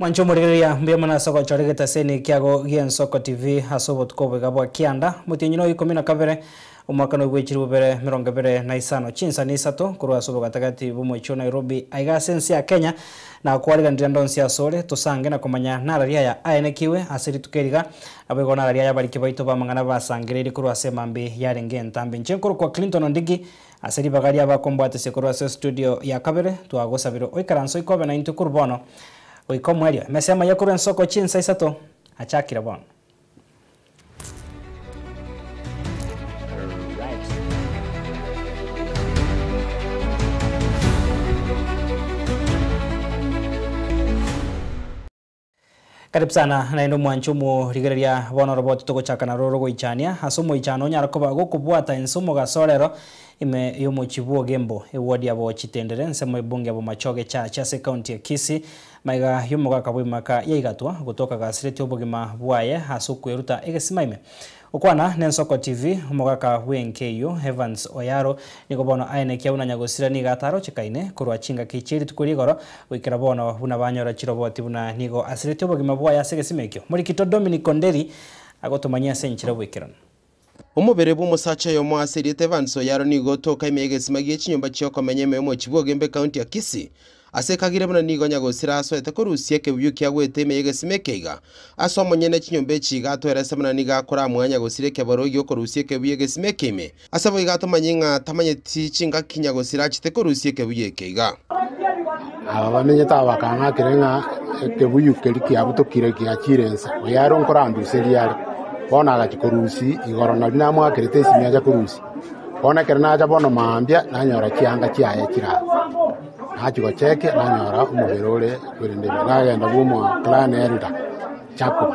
Mwanche omorigereria, mbuya mono ase ogochora egetaseni kiago gi'Ensoko TV ase obotuko oboiga bwa kianda, omotienyi na oikomi na kabere, omwaka na ogwechiri bobere emerongo ebere na isano, chinsani isato korwa ase obogatagati bw'omochie o Nairobi aiga ase ense ya Kenya, na kwariganirie ande onsi asore, tosange na komanya narari aya aenekiwe ase rituko eriga, naboigo narari aya abariki baito b'amang'ana basangereirie korwa ase emambi yarenge entambe. Inche nkorokwa Clinton Ondigi, Ase ribaga ri'abakombwatesia korwa ase estudio ya kabere, twagosabire oikaranse oikobe naintwe korwa bono goika omoerio. Emesa y'amaiga korwa ensoko chinsa isato achakire bono. Karibu sana naende omwanchi omorigereria bono oroboti togochaka narwo rogoichania ase omoichano onyare koba gokobwata inse omogaso orero ime yomochie bw'Ogembo eward ya Bochitendere ensemo ebunge ya Bomachoge Church ase ecounty ya Kisii maiga yomogaka bw'emaka yaigatwa gotoka gasiretie obogima bwaye ase okweruta egesima ime Gokwana n'Ensoko TV, omogaka bw'enka eyio, Evans Oyaro, nigo bono aenekia buna nyagosira nigo atarochekaine korwa chingaki chie rituko ri'igoro goikera bono buna banyora chiroboti buna nigo asiretie obogima bwaye ase egesima ekio. Morikito Dominic Onderi agotomanyia ase enchera oboikeranu. Omobere bw'omosacha oyomo ase erieta Evans Oyaro nigo otoka ime y'egesima gie chinyomba chi'okomenya ime y'omochie bw'Ogembe ekaunti ya Kisii. Ase ekagire buna nigo nyagosira asoete korusia ekebuyu kiagwete ime y'egesima eke iga. Ase omonyene chinyomba echi iga atwerese buna nigo akoramwa nyagosira ekeboro gi'okorusia ekebuyu egesima eke ime. Ase bo iga atomanye ng'a tamanyeti chingaki nyagosira achete korusia ekebuyu eke iga. Aba bamenyete aba bakang'akire ng'a ekebuyu keria kiabutokire giachire inse, oyo ere nkoranduseria are. Bono agachia korusia igoro nario namwakerete esimi acha korusia. Bono ekero nacha bono mambia, nanyora chianga chiaye chire aa. Nachia gochekia nanyora omobere ore korende ime, nagenda bwa omo clan elder Jacob,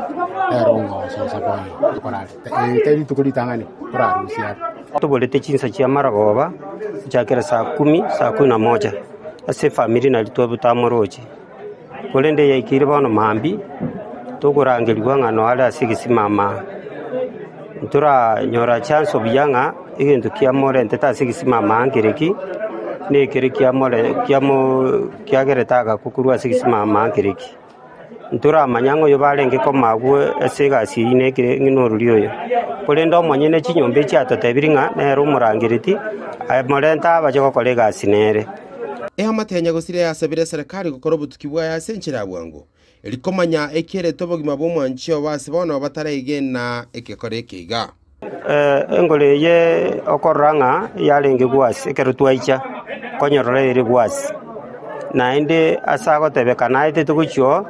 nere ong'ososa bono korare eh, tari rituko ritang'ani korarusia are. Toborete chinsa chia marogoba gochakera saa kumi, saa kumi na moja, ase efamiri naria twabutamoroche. Korende yaikeire bono mambia, tokorangerigwa ng'a noare ase egesimama. Ntoranyora chance buya ng'a egento kiamorentete ase egesimama nkereki, na ekere kiamore kiamo kiagerete agakwa korwa ase egesimama nkereki. Ntoramanya ng'a oyo barenge koma agwo ase egasi eyio nekere ng'a norori oyo. Korende omonyene chinyomba echi atotebirie ng'a nere omorangereti, amorente abache gokora egasi nere. Eamate ya nyagosira yasabire eserekari gokora obotuki bwaye ase enchera ya bwango, erio komanya ekierete obogima bw'omwanchi obo ase bono bataraegena egekora eke iga. Engoro eye okorora ng'a yarenge gwasi ekero twaicha konyorora ere gwasi, naende ase agotebekana aetete gochia oo,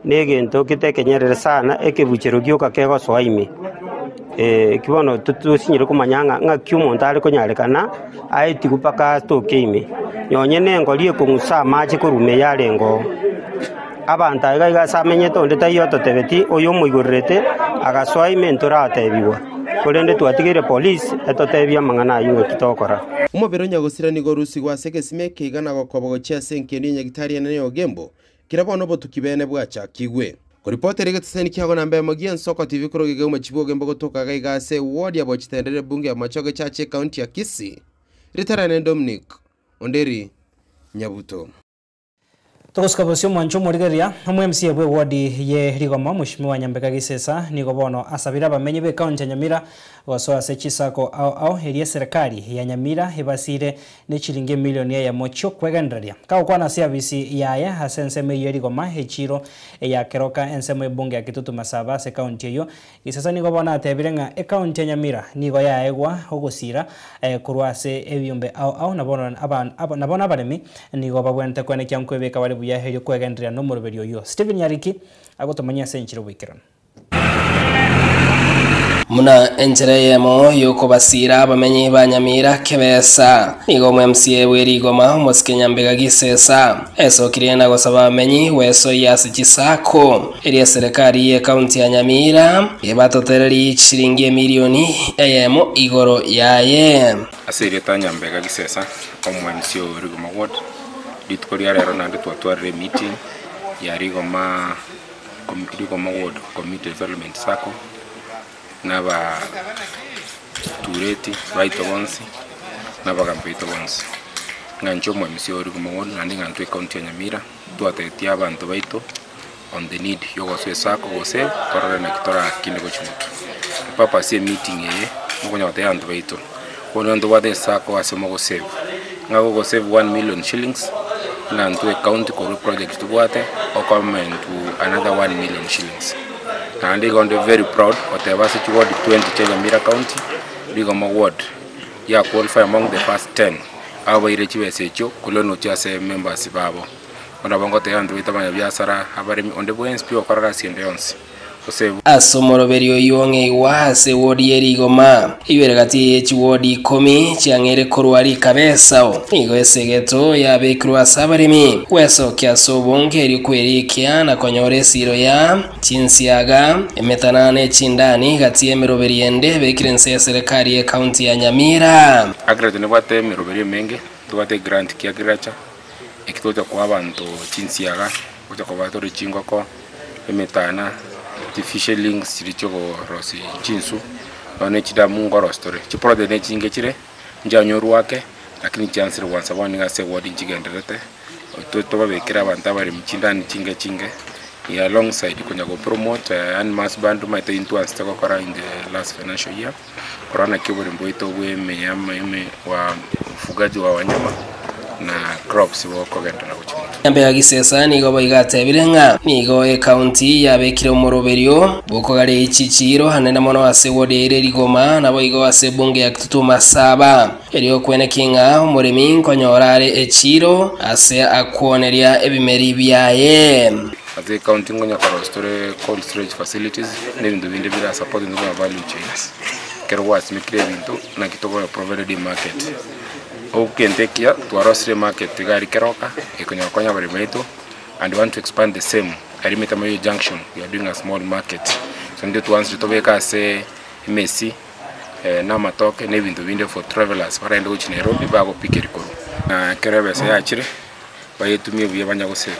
na egento getekenyerere sana ekebuchero gioka kegosoa ime. Eki bono tosinyire komanya ng'a ng'aki omonto are konyarekana aetigwe mpaka atoke ime. Nonye na engori ekong'usa amache korwa ime yarenge oo. Abanto aiga iga ase amenyete onde taiyo ototebeti oyo omoigorerete agasoa ime ntoratebigwa, korende twatigeire polisi etotebie amang'ana ayio ng'aki tokora. Omobere o nyagosira nigo orusigwe ase egesima eke iga na gokoba gochia ase engencho ya Nyagitari enene ya Ogembo, kera bono obotuki bene bwachakigwe. Koripotera egeteseni kiago na mbemo gi'ensoko TV korwa Gigeu Machibu Ogembo gotoka iga iga ase eward ya Bochitendere ebunge ya Machoge Church ecounty ya Kisii. Ritarane Dominic Onderi Nyabuto. Togosuka bosio omwancho omorigereria, omo-MCA bw'ewodi ye Rigoma, Mweshimiwa Nyambega Gisesa, nigo bono asabire abamenyi b'ecounty ya Nyamira gosoa ase chisako ao ao eria eserekari ya Nyamira ebasiire ne chilingi emilioni eyemo chi'okwegendereria. Kagokwana ase abisi yaye ase ensemo eyio ya Rigoma, echiiro eya Keroka, ensemo y'ebunge ya Kitutu Masaba ase ecounty eyio, Gisesa nigo bono atebire ng'a ecounty ya Nyamira nigo yaegwa ogosira korwa ase ebiombe ao ao na bono na bono abaremi nigo babwenerete koenekia nkwebeka bare buya erio kwegendereria nomoroberi oyio. Stephen Nyariki agotomanyia ase enchera oboikeranu. Buna enchera eyemo y'okobasiira abamenyi ba Nyamira kebesa, nigo omo-MCA bw'erigoma omosike Nyambega Gisesa esokirie na gosaba abamenyi gwesoyia ase chisako eria eserekari y'ekaunti ya Nyamira ebatotererie chiringi emilioni eyemo igoro yaye. Ase erieta Nyambega Gisesa, omo-MCA o Rigoma Ward, rituko ria rero naende twatwarire emeeting ya Rigoma Rigoma Ward Community Development Sacco, na abatureti baito bonsi, na abagambi baito bonsi. Ng'a inche omo-MC o Rigoma Ward naende ng'a intwe ecounty ya Nyamira, twatebetie abanto baito. on the need yogosoa esacco gose torore naki torakine gochia motwe. Epurpose ye emeeting eye, nokonya gotebia abanto baito, bono ntobwate esacco ase mogosave, ng'a gogosave 1 million shillings, ng'a ntwe ecounty korwa eproject tobwate, okome into another 1 million shillings. Naende igo nde very proud goteba ase chiward 20 chia Nyamira County, Rigoma ward ya qualify among the first 10 abaire chibesa echio korwa ase members babo. Bono nabo ngotebia abanto baito abanyabiasara, abaremi, onde bwensi pi ogokora gasi ende yonsi, gose Ase omoroberi oyo ong'eigwa ase wodi y'erigoma eywo gati ye chiwodi 10 chiang'eire korwa rikabesao nigo esegeto yabekirwe ase abaremi gwesokia ase obonge erio kwerikia na konyora esiro ya chinsiaga emetana na echindani gati y'emeroberi ende bekire nse ya serikali ye county ya Nyamira. Agriculture nebwate emeroberi emenge, tobwate grant kia agriculture, eki togocha koa abanto chinsiaga, gocha koba tore chingoko, emetana, chifisherings chiria chiokorosia chinsu, nonya na echidamu nkorosia tore. Chiproject na echinge chire, nchianyorwa ake, lakini chiansire gwansa bono niga ase eward nchigendererete, tobabekere abanto abaremi chindani chinge chinge, alongside konya gopromote animal husbandry omanyete intwe twansete gokora in the last financial year, korora naki oboremi bwaito bwa emenyama eme wa ufugaji wa wanyama na crops bokogenderera gochia motwe. Nyambega Gisesa nigo boigatebire ng'a nigo ekaunti yabekire omoroberio bwokogara chichiro hanene mono ase wodi ere Rigoma nabo igo ase bunge ya Kitutu Masaba erio kweneki ng'a omoremi nkonyora are echiro ase akwoneria ebimeri biaye. Ase ecounty ngonya korosia tore cold storage facilities na ebinto binde bira support intwe value chains. Ekero gwasimekire ebinto naki tokonya provided market. Okente ekiya twarosire market iga aria Keroka ekonya gokonya abaremi baito and we want to expand the same aria Metamayio junction we are doing a small market. So ndio twansire tobeke ase emesi na amatoke na ebinto binde for travelers baragende gochia Nairobi bagopikeri korwa. Na ekero ebesa yachire bayetumie buya banya gosave.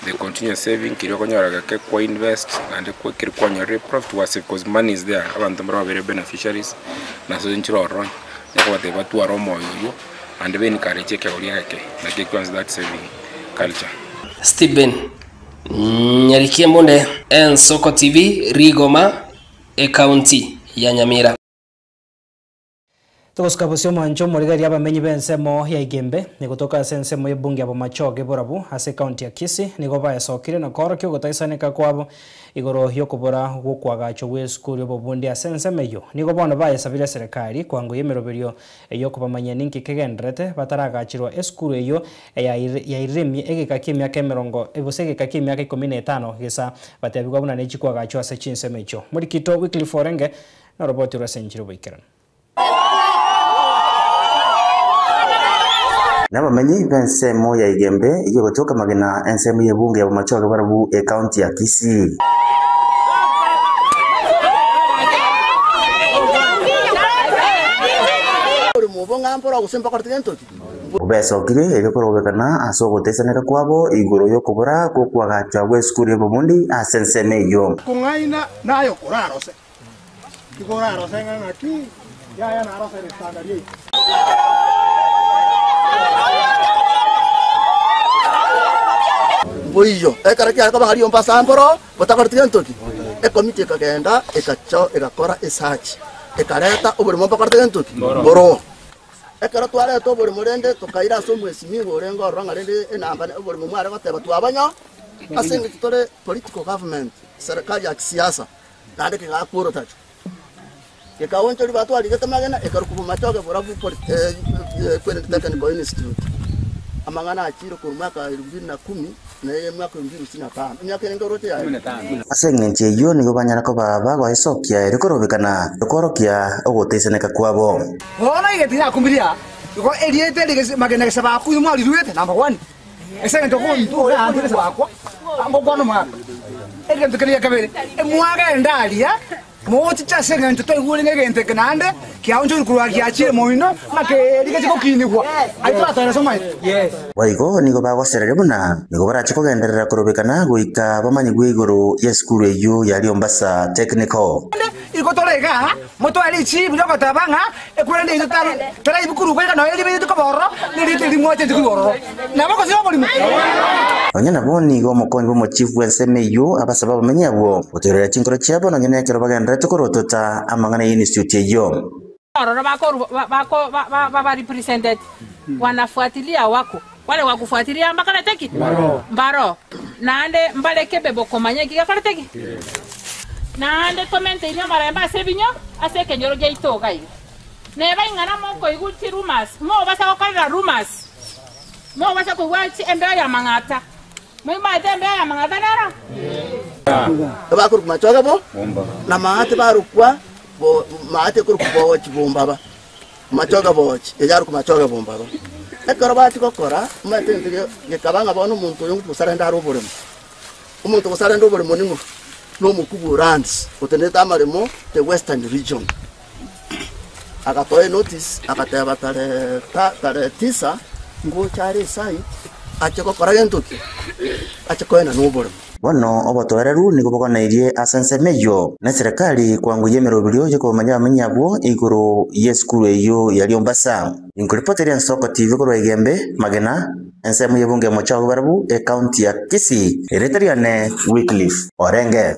They continue saving keria okonyora geke kwa invest naende keri kwanyorire profit wa save because money is there. Abanto mbare babere beneficiaries naso nchire ororo nkobatebia batware omoyo oywo naende be encourage ekegori egeke naki ekwansa that saving culture. Stephen Nyarikie Mbunde, Ensoko TV, Rigoma, ekaunti ya Nyamira. Togosuka bosio omwancho omorigereria abamenyi b'ensemo ya Igembe nigotoka ase ensemo y'ebunge ya Bomachoge Borabu ase county ya Kisii nigo baesokire na koorokia ogotaisaneka kwabo igoro yokobora gwokwagachwa gwa esukuru y'obobundi ase ensemo eywo. Nigo bono bayesabire serikali kwango y'emeroberio eyokobamanyia ninki kegenderete bataragachirwa esukuru eywo yairemie egeka kia emiaka emerongo gose egeka kia emiaka 15 gesa batebigwa buna nechikwagachwa ase chinsemo echio. Morikito Wycliffe Orenge na roboti rwa senchiri boikeranu. Nabamenyi b'ensemo ya Igembe igotoka magena ensemo y'ebunge ya Bomachoge Borabu ekaunti ya Kisii. Besokire erio korobekana ase ogotaisaneka kwabo igoro yokobora gwokwagacha gwa esukuru y'obobundi ase ensemo eywo. Kung'aina nayo korarose ikorarose ng'aki yaya narose standard yei. Mboiyo ekero kiare koba ng'ario mpasamboro botakoreti entoki ekomiti ekagenda ekacho egakora esearch ekareta oborimo mbakorete entoki boro ekero twareta oborimo rende tukaira ase omwesimiwa orenge ororo ng'a rende enamba oborimo mware goteba twabanyo ase eng'encho tore political government serikali ya kisiasa naende kegakworotacho gekaonchori batwarigete magena ekaruku Bomachoge Borabu Technical Institute amang'ana achire korwa mwaka 2010 na mwaka 2025 emiaka erenge oroche yaye. Ase eng'encho eywo nigo banyara koba bagoesokia erio korobekana okorokia ogotaisaneka kwabo. Bono igeti nakumbiria igo eriete rigesi magena gese bakuyu mwarirwete number 1 ese ngento kuntu ore antu gese bakwa ngokwana mwaka egento keria kabere emwagenda aria. Mogochicha ase engencho toigure ng'a egento eke naende kiaonchoirwe korwa giachire moino, ng'a keri geche gokinigwa. Ayio toratoerese omanyete. Boigo nigo bagosereria buna nigo barache kogenderera korobekana goika bamanyigwe igoro y'esukuru eyio ya Riombasa Technical. Igo tore igaa, motware richibu ri'ogoteba ng'a ekwerende yaito teraibu korwa goika nonya ribe rituko bororo, ne riito eri rimwachenche korwa ororo. Nabo gose oborimo. Nonya nabo nigo omokonyi bw'omochifu bw'ensemo eyio abasaba abamenyi abwo gotoereria chinkoro chiabo nonya nekero bagendererete korotota amang'ana y'institute eyio. Ororo bakoru bako ba represented wanafuatilia wako wale wakufuatilia mbakorete ki? Mbaro. Naende mbareke bebo komanya eki gekorete ki? Naende tomenteirie omorembe ase ebinyo ase ekenyoro giaito iga iga. Neba ing'ana mokoigwa chi rumors, mobasa gokorera rumors, mobasa koigwa chi embeo y'amang'ata. Moimaete embeo y'amang'ata nero? Bakorokwa machoge bo, na maate barokwa bo maate korokwa boochi bombaba, machoge boochi, eyo arokwa machoge bombaba. Ekero bachia gokora, omanyete egento ge gekaba ng'a bono omonto oyo gosarenda are oboremo. Omonto gosarenda oboremo ning'o? Na omokubwa o lands, otenenete amaremo the western region. Agatoa enotice, agateba tarehe ta tarehe tisa, ngocha are esite, ache gokora gento ki? Ache koenana oboremo. Bono obotoereru nigo boganeirie ase ensemo eyio, na eserekari kwanguia emeroberio y'okobamanyia abamenyi abwo igoro y'esukuru eyio ya Riombasa. Inkoripoteria Ensoko TV korwa Igembe, Magena, ensemo y'ebunge ya Mochao Barabu, ecounty ya Kisii. Erieta riane Wycliffe Orenge.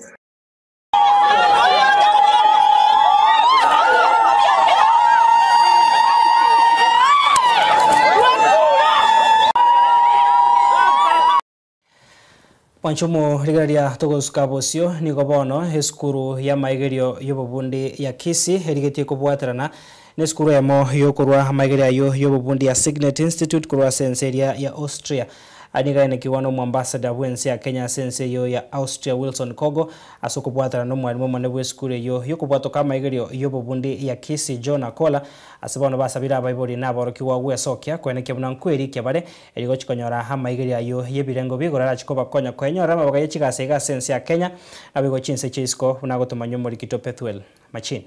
Mwanchomo rigereria togosuka bosio nigo bono esukuru y'amaigerio y'obobundi ya Kisii erigetie kobwaterana na esukuru emo yokorwa amaigerio ayio y'obobundi ya Signet Institute korwa ase ense eria ya Austria. Aya nigo aenekigwa na omoambassador bw'ense ya Kenya ase ense eyio ya Austria Wilson Kogo ase okobwaterana na omwalimu omonene bw'esukuru eyio y'okobwatoka amaigerio y'obobundi ya Kisii John Akola ase bono basabire abaibori na aborokigwa gwesokia koenekia buna nkwerikia bare Erio gochia konyora amaigerio ayio y'ebirengo b'igoro arachie kobakonya koenyorera amabaga ye chigasi iga ase ense ya Kenya, naboigo chinse chia isiko, buna agotomanywa omorikito Pethuel Machin.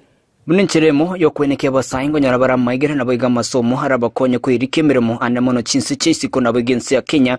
Buna enchera emo y'okwenekia abasae nkonyora bare amaigero naboigo amasomo arabakonye koirikia emeremo ande mono chinse chia isiko naboigo ense ya Kenya.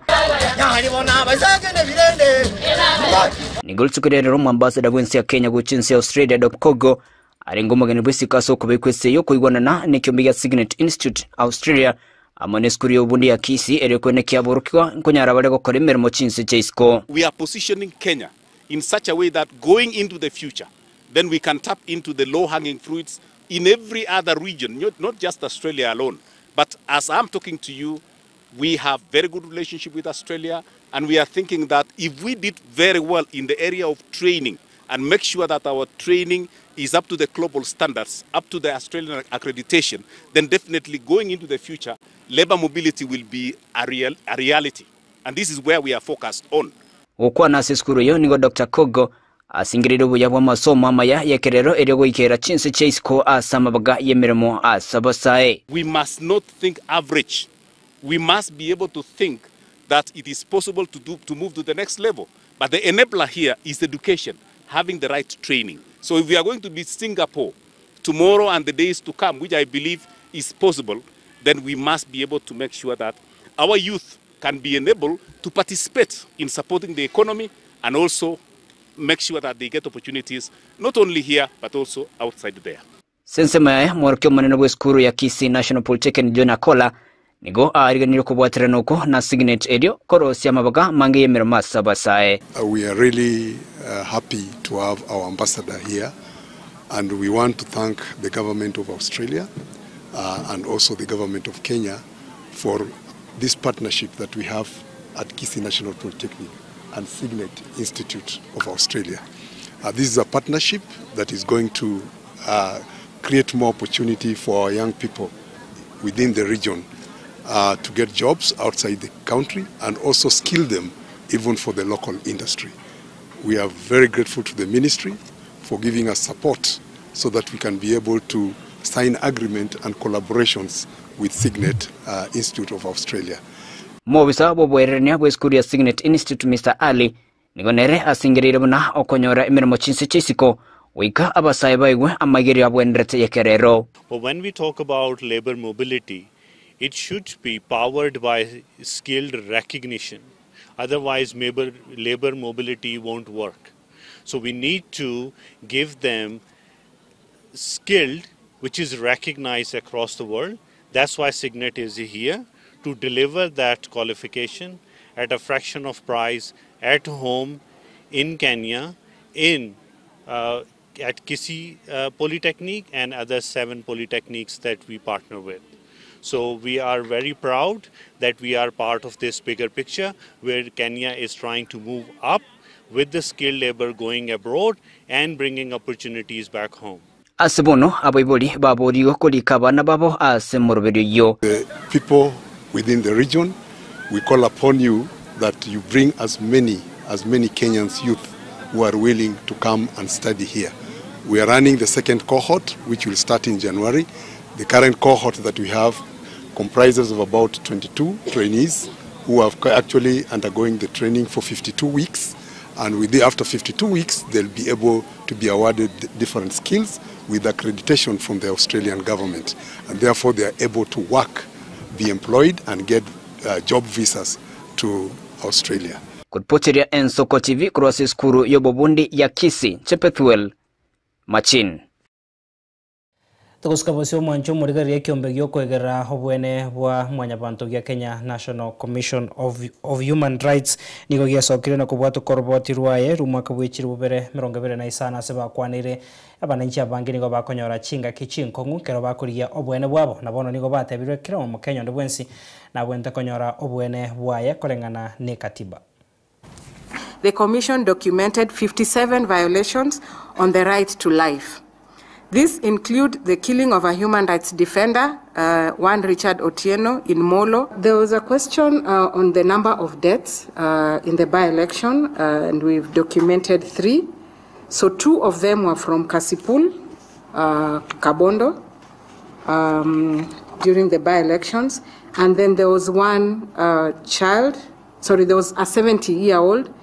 Nigo rituko riarero omoambassador bw'ense ya Kenya gochia ense ya Australia Dr Kogo Arenge omogeni bw'esiko ase okobekwa ase y'okoigwanana nekiombe gia Signet Institute, Australia, amo nesukuru y'obobundi ya Kisii erio koenekia aborokigwa nkonyara bare gokora emeremo chinse chia isiko. We are positioning Kenya in such a way that going into the future then we can tap into the low hanging fruits in every other region, not just Australia alone. But as I'm talking to you, we have very good relationship with Australia and we are thinking that if we did very well in the area of training and make sure that our training is up to the global standards, up to the Australian accreditation, then definitely going into the future, labor mobility will be a, real, a reality. And this is where we are focused on. Gokwana ase esukuru eyio nigo Doctor Kogo asingereire obuya bw'amasomo amaya y'ekerero erio goikera chinse chia isiko ase amabaga y'emeremo ase abasae. We must not think average. We must be able to think that it is possible to do to move to the next level. But the enabler here is education, having the right training. So if we are going to be Singapore tomorrow and the days to come, which I believe is possible, then we must be able to make sure that our youth can be enabled to participate in supporting the economy and also make sure that they get opportunities not only here but also outside there. Ase ensemo yaye, omworokia omonene bw'esukuru ya Kisii National Polytechnic John Akola nigo aariganirie okobwaterana oko na Signet erio korosia amabaga amange y'emeremo ase abasae. We are really happy to have our ambassador here and we want to thank the government of Australia and also the government of Kenya for this partnership that we have at Kisii National Polytechnic and Signet Institute of Australia. This is a partnership that is going to create more opportunity for our young people within the region to get jobs outside the country and also skill them even for the local industry. We are very grateful to the ministry for giving us support so that we can be able to sign agreement and collaborations with Signet Institute of Australia. Omobisa bw'oboererania bw'esukuru ya Signet Institute Mister Ali nigo nere asingereire buna okonyora emeremo chinse chia isiko. Goika abasae baigwe amaigerio abwenerete y'ekerero. But when we talk about labor mobility, it should be powered by skilled recognition. Otherwise, labor, labor mobility won't work. So we need to give them skilled, which is recognized across the world. That's why Signet is here to deliver that qualification at a fraction of price at home in Kenya, in at Kisii Polytechnic and other 7 polytechnics that we partner with. So we are very proud that we are part of this bigger picture where Kenya is trying to move up with the skilled labor going abroad and bringing opportunities back home. Ase bono abaibori baborigwe korika abana babo ase omoroberio oyio. The people within the region, we call upon you that you bring as many as many Kenyans youth who are willing to come and study here. We are running the second cohort, which will start in January. The current cohort that we have comprises of about 22 trainees who are actually undergoing the training for 52 weeks. And with the, after 52 weeks, they'll be able to be awarded different skills with accreditation from the Australian government. And therefore, they are able to work, be employed, and get job visas to Australia. Kuripotiria Ensoko TV korwa ase esukuru y'obobundi ya Kisii, Chepethuel Machin. Togosika bosio omwancho omorigereria ekiombe giokoegerera obwene bwa mwanyabanto gia Kenya National Commission of, Human Rights nigo giasokire na kobwata okoroboti rwaye rumwaka bwechire bubere 25 ase bakwanire abananchi abange nigo bakonyora chingaki chinkong'u kero bakorigia obwene bwabo na bono nigo batebirwe kera omokenya onde bwensi nabwente konyora obwene bwaye koreng'ana ne katiba. The Commission documented 57 violations on the right to life. These include the killing of a human rights defender, one Richard Otieno in Molo. There was a question on the number of deaths in the by-election, and we've documented 3. So 2 of them were from Kasipul, Kabondo, during the by-elections. And then there was one child, sorry, there was a 70-year-old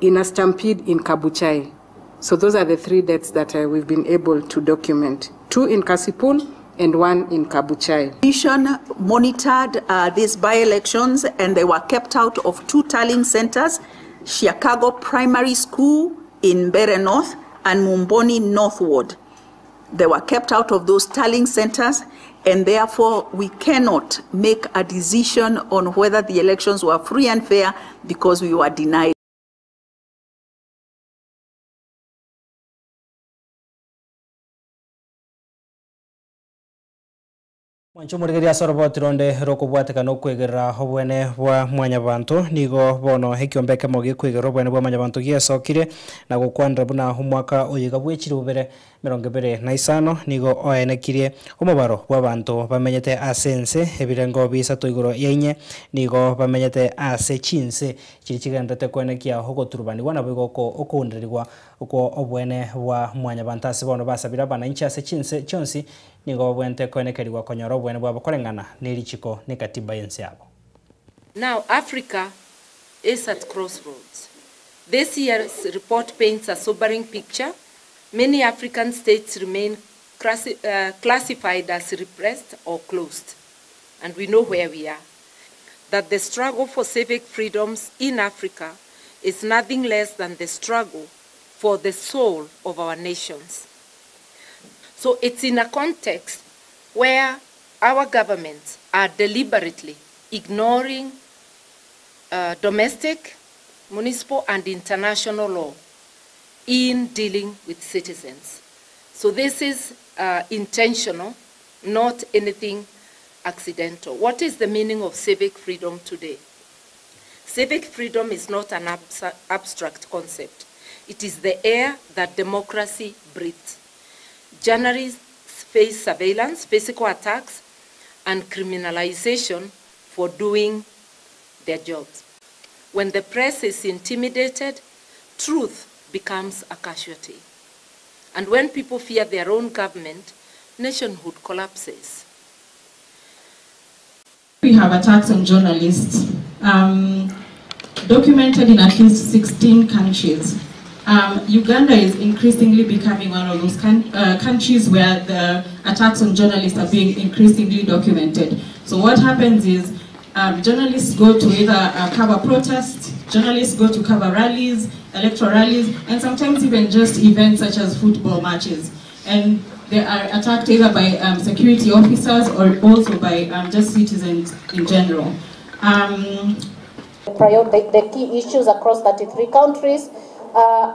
in a stampede in Kabuchai. So those are the 3 deaths that we've been able to document. 2 in Kasipul and 1 in Kabuchai. Commission monitored these by-elections, and they were kept out of 2 tallying centers, Chicago Primary School in Mbere North and Mumboni North Ward. They were kept out of those tallying centers, and therefore we cannot make a decision on whether the elections were free and fair because we were denied. Mwancho morigeria ase oroboti ronde rokobwatekana okwegerera obwene bwa mwanyabanto nigo bono ekiombe ekemo gekwegerera obwene bwa mwanyabanto giesokire na gokwanera buna omwaka oyiga bwechire bubere 25 nigo oenekirie omobaro bwa abanto bamenyete ase ense ebirengo bisato igoro ya inye nigo bamenyete ase chinse chiri chigenderete kwenekia ogoturubanigwa nabo igoko okoundererigwa okwo obwene bwa mwanyabanto ase bono basabire abananchi ase chinse chionsi nigo bwente kwenekerigwa konyora obwene bwabo koreng'ana na erichiko na ekatiba y'ense yabo. Now Africa is at crossroads. This year's report paints a sobering picture. Many African states remain classified as repressed or closed, and we know where we are. That the struggle for civic freedoms in Africa is nothing less than the struggle for the soul of our nations. So it's in a context where our governments are deliberately ignoring domestic, municipal, and international law in dealing with citizens. So this is intentional, not anything accidental. What is the meaning of civic freedom today? Civic freedom is not an abstract concept. It is the air that democracy breathes. Journalists face surveillance, physical attacks, and criminalization for doing their jobs. When the press is intimidated, truth becomes a casualty. And when people fear their own government, nationhood collapses. We have attacks on journalists documented in at least 16 countries. Um, Uganda is increasingly becoming one of those countries where the attacks on journalists are being increasingly documented. So what happens is um, journalists go to either cover protests, journalists go to cover rallies, electoral rallies, and sometimes even just events such as football matches. And they are attacked either by um, security officers or also by um, just citizens in general. Um, the, the key issues across 33 countries,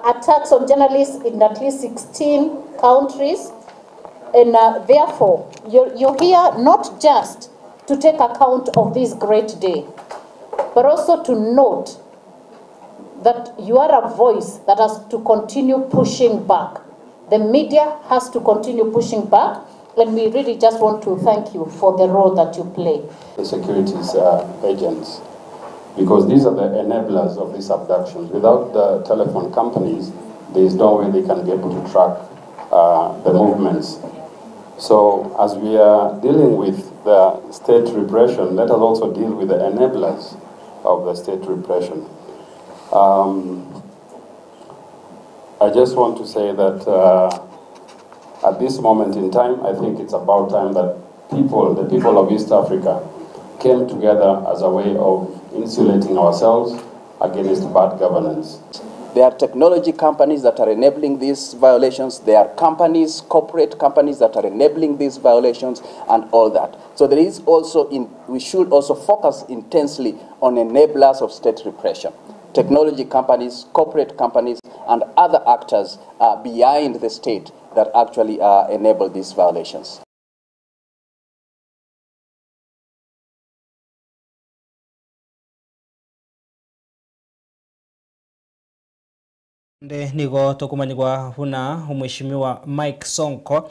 attacks on journalists in at least 16 countries, and therefore you're, you're here not just to take account of this great day, but also to note that you are a voice that has to continue pushing back. The media has to continue pushing back, and we really just want to thank you for the role that you play. The securities agents, because these are the enablers of these abductions. Without the telephone companies, there is no way they can be able to track the movements. So as we are dealing with the state repression, let us also deal with the enablers of the state repression. Um, I just want to say that at this moment in time, I think it's about time that people, the people of East Africa, came together as a way of insulating ourselves against bad governance. There are technology companies that are enabling these violations. There are companies, corporate companies that are enabling these violations and all that. So there is also, in, we should also focus intensely on enablers of state repression. Technology companies, corporate companies, and other actors behind the state that actually enable these violations. Nde nigo tokumanyigwa buna omweshimiwa Mike Sonko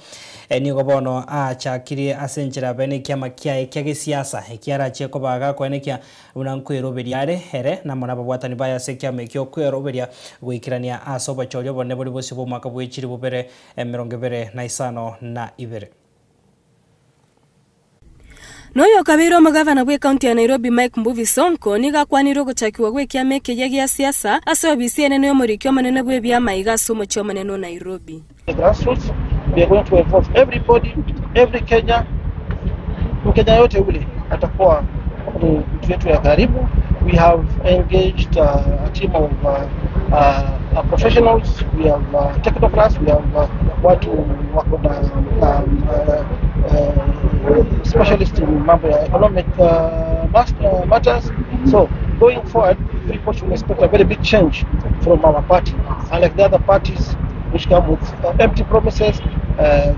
nigo bono achakirie ase enchera bene kiama kiaye kia gesiasa ekiarachie kobaga koenekia buna nkweroberia are ere namo nababwatani baye ase ekiama ekio okweroberia goikerania ase obochoria obonene bori bosio bwa omwaka bwa echiri bobere 2052. Noyo kabiro omogavana bwe county ya Nairobi Mike Mbuvi Sonko niga akwanire ogochakiwa gwa ekiama ekeya gia siasa ase obisi enene y'omoriki omonene bwa ebiama iga ase omochie omonene o Nairobi. The grassroots, we are going to involve everybody, every Kenya, Mkenya yote ule atakuwa ni mtu wetu ya karibu. We have engaged a team of professionals, we have technocrats, we have watu wako na specialists in mambo ya economic matters. So going forward, people should expect a very big change from our party. Unlike the other parties which come with empty promises,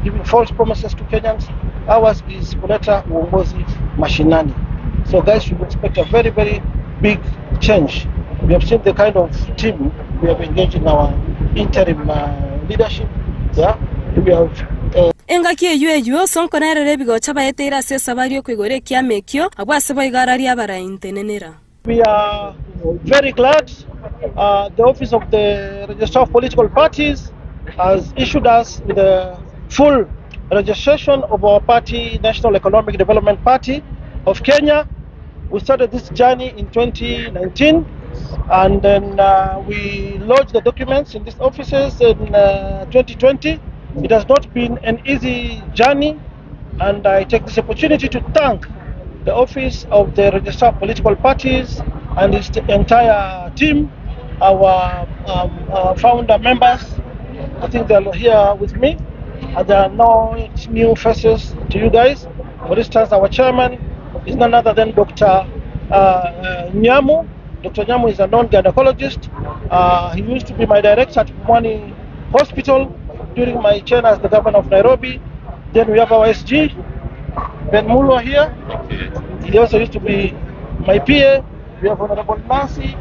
giving false promises to Kenyans, ours is kuleta uongozi mashinani. So guys should expect a very, very big change. We have seen the kind of team we have engaged in our interim leadership. Yeah, we have Engaki eyu eyu Sonko narere ebigocha baeteire ase esabari okoigora ekiama ekio abwo ase boigo abaraintenenera. We are very glad the Office of the Registrar of Political Parties has issued us with the full registration of our party, National Economic Development Party of Kenya. We started this journey in 2019, and then we lodged the documents in these offices in 2020. It has not been an easy journey, and I take this opportunity to thank the Office of the Registrar of Political Parties and its entire team, our founder members. I think they are here with me, and there are no new faces to you guys. For instance, our chairman is none other than Dr. Nyamu. Dr. Nyamu is a known gynecologist. He used to be my director at Pumwani Hospital during my chair as the governor of Nairobi. Then we have our SG, Ben Mulwa here. He also used to be my PA. We have Honorable Nancy.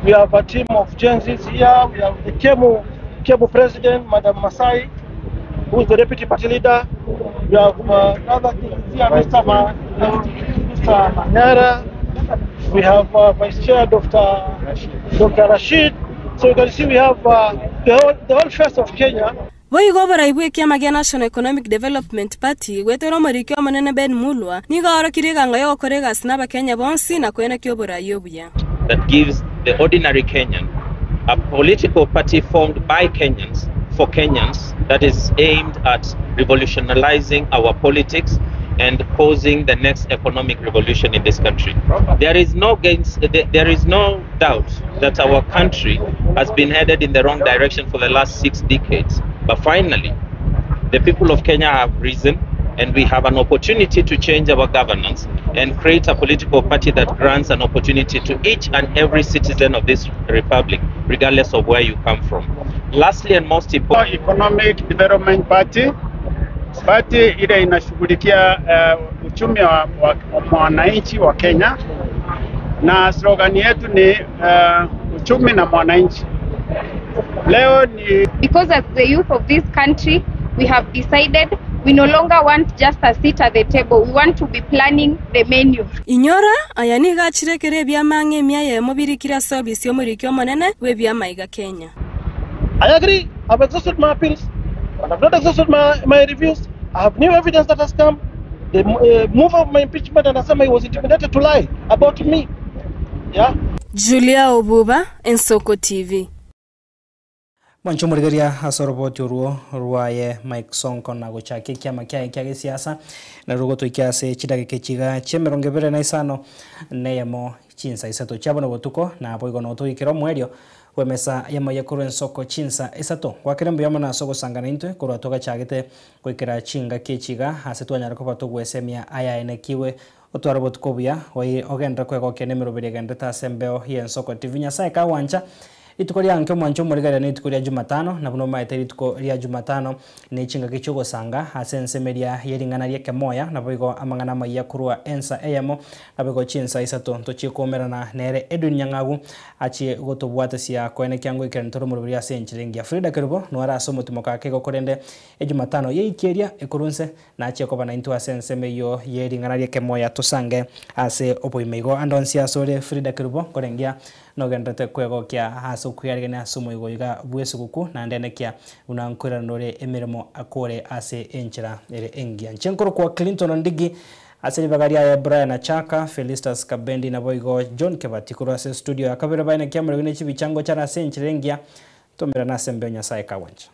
We have a team of Gen Zs here. We have the Kemu, Kemu president, Madam Masai, who is the deputy party leader. We have another here, Mr. Ma, Mr. Manyara. We have Vice Chair Dr. Dr. Rashid. So you can see we have the whole the whole face of Kenya. Boigo borai bwa ekiama gia National Economic Development Party gwetera omoriki omonene Ben Mulwa nigo aorokirie eganga ya ogokora egasi na abakenya bonsi na koenekia oborai obuya. That gives the ordinary Kenyan A political party formed by Kenyans for Kenyans that is aimed at revolutionizing our politics and causing the next economic revolution in this country. There is no gains, there is no doubt that our country has been headed in the wrong direction for the last 6 decades. But finally, the people of Kenya have risen and we have an opportunity to change our governance and create a political party that grants an opportunity to each and every citizen of this republic, regardless of where you come from. Lastly and most important, Economic Development Party, party ile inashughulikia uchumi wa mwananchi wa Kenya, na slogan yetu ni uchumi na mwananchi. Leo ni because as the youth of this country we have decided we no longer want just a seat at the table. We want to be planning the menu. Inyora aya nigo achirekere ebiamang'a emia eyemo birikire ase obisi omoriki omonene bwa ebiamaiga Kenya. I agree. I've exhausted my appeals, but I've not exhausted my reviews. I have new evidence that has come. The move of my impeachment and Asema he was intimidated to lie about me. Yeah. Julia Obuba, Ensoko TV. Mwancho murigeria ase oroboti orwo rwaye Mike Sonko na gochakia ekiama kiaye kia gesiasa na rogotoikia ase chidageka chiga chia 25 neyemo chinsa isato chiabo na botuko na boigo notoikera omwerio wemesa yamaya korwa ensoko chinsa isato gwakere mbuya mono ase ogosangana intwe korwa togachagete goikera chingaki echiga ase twanyara koba togwesemia ayaenekiwe otwara botuko buya ogendera kwegokia na emeroberi egendete ase embeo ya Ensoko TV. Nyasaye kawancha rituko rianke omwancho omorigereria na rituko ria Jumatano na buno omaete rituko ria Jumatano na echingaki chiogosanga ase ensemeria ya ring'ana ria ekemoya nabo igo amang'ana amaiya korwa ensa eyemo nabo igo chinsa isato tochikomerana nere Edwin Nyang'agu achie gotobwatesia koenekia ngoikerania tore omoroberi ase enchera engiya. Frida Kerubo nware ase omotimo kake igo korende Ejumatano yeikeria ekorwa nse nachie koba naintwe ase ensemo eywo ya ring'ana ria ekemoya tosange ase oboime igo ande onsi ase ore Frida Kerubo nkorengia nogenderete kwegokia ase okwiarigania ase omoigo iga bwa esuguku naende enekia buna nkoirana ore emeremo akore ase enchera ere engiya. Inche nkorokwa Clinton Ondigi ase ribaga riaye Brian Achaka, Felistus Kabendi nabo igo John Kebati korwa ase studio ya kabere baenekia omorero ne chibichango chare ase enchera engiya tomerane ase embeo Nyasaye kawancha.